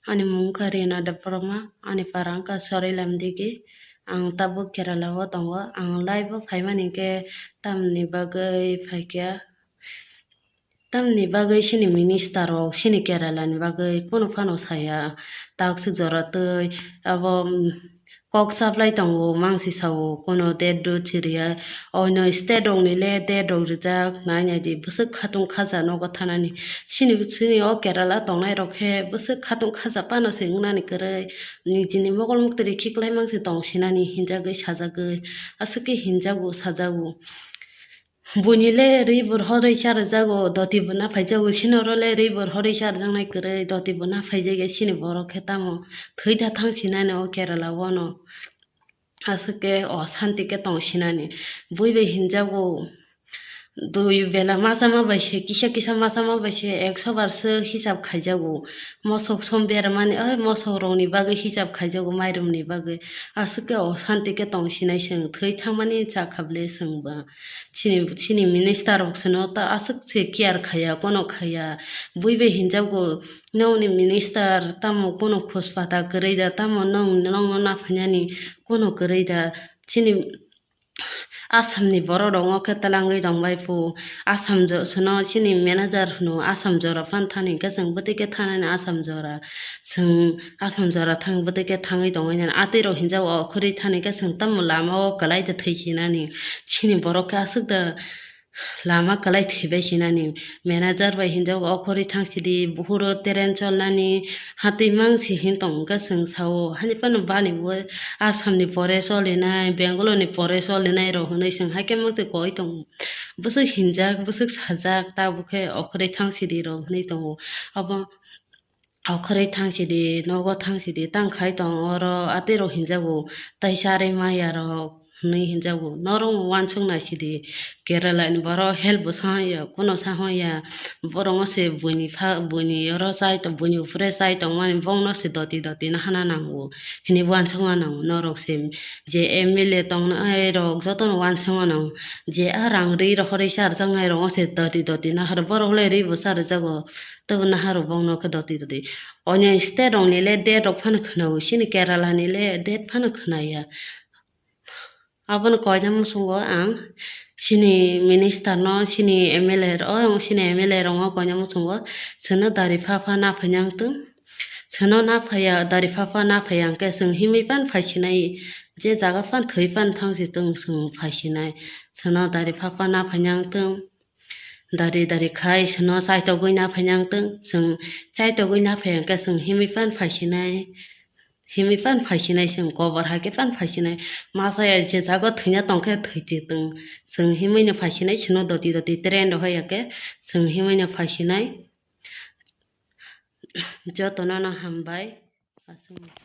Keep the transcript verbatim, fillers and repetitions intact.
Ani mung kha Rina Debbarma, ani para wngkha Sorilam Digi. Ang tabuk Kerala o tongo. Ang live o phaimani khe tamni bagwi phaikha, tamni bagwi chini minister rok chini Kerala ni bagwi kunu phano saya. Takswk jora twi abo, mm, kok chaplai tongo, mangsi sao, kuno date do chiriya. Oino state rokni le date rok rijak, nai nai di, bwswk khatung khaja nogo thanani. Chini, chini o Kerala tongnai rok khe bwswk khatung khaja pano se wngnani kwrwi. Nijini mokol muktwi khiklai mangsi tong sinani hinjagwi sajagwi. Aswk khe hinjago sajago. Buini le rwi bo horwi charwjago, doti bo naphaijago, sinoro le rwi bo horwi charwjaknai kwrwi, doti bo naphaijakya chini borok khe tamo thwi da thang sinani o Kerala o no. Aswk khe o santi khe tong sinani. Bui bai hinjago, dui bela masa ma bai se, kisa kisa masa ma bai se, ekso bar se hisab khaijago. Mosok som bermani, oi, mosok rokni bagwi hisab khaijago, mairum ni bagwi. Aswk khe o santi khe tong sinai chwng, thwi thangmani cha kha bwle chwng ba. Chini, chini minister rok se no ta aswk se care khaya, kono khaya. Bui bai hinjago, nokni minister tamo kono khus pata kwrwi da, tamo nong, nongno naphainani kono kwrwi da. Chini Assam ni borok rok o khe twlangwi tongbai phu. Assam jo-, sono chini manager hwno Assam jora phan thani khe chwng bwtwi khe thanani Assam jora. Chwng Assam jora thang bwtwi khe thangwi tongwi nani. Atwi rok hinjago okhorwi thani khe chwng tamo lama o kwlai da thwi khinani. Chini borok khe aswk da lama kwlai thwibai khinani. Manager bai hinjago okhorwi thang sidi, buhuro train cholnani, hatwi mang si hin tong khe chwng sao. Hani phano bani bo Assam ni pore cholinai, Bangalore ni pore cholinai rok hinwi chwng haikhe mangtwi koi tongo. Bwswk hinjak, bwswk sajak, tabuk khe okhorwi thang sidi rok hinwi tongo. Abo okhorwi thang sidi, nogo thang sidi, tang khai tong oro atwi rok hinjago, tai charwi maya rok hinwi hinjago. Norok uansuk nai sidi, Kerala ni borok help bo sa ya, kuno sa ya, borok no se buini pha, buini oro chai tong, buini upre chai tongmani, bongno se doti doti no hana nango hinwi uansukna nango. Norok se je M L A tongnai rok jotono uansukna nango, je a rang ri rohorwi charwjaknai rok se doti doti nahar, borok le ri bo charwjago. Tei bo naharok bongno khe doti doti. Oino state rokni le date rok phano khwnao, chini Kerala ni le date phano khwnaya. Abono koina muchungo ang chini minister no, chini M L A rok, chini M L A rokno koina muchungo, chwngno dari pha pha naphai nang tong. Chwngno naphaiya, dari pha pha naphaiya hwnkhe chwng himwi phano phai sinai, je jaga phano thwi phano thang si tong chwng phai sinai. Chwngno dari pha pha naphai nang tong. Dari dari khai chwngno chaitogwi naphai nang tong, chwng chaitogwi naphai hwnkhe chwng himwi phano phai sinai, himwi phano phai sinai, chwng kobor hai khe phano phai sinai, masa ya je jaga thwina tong khe thwi twi tong, chwng himwi no phai sinai, chwngno doti doti train rohor ya khe chwng himwi no phai sinai. Jotono no hambai, aswk.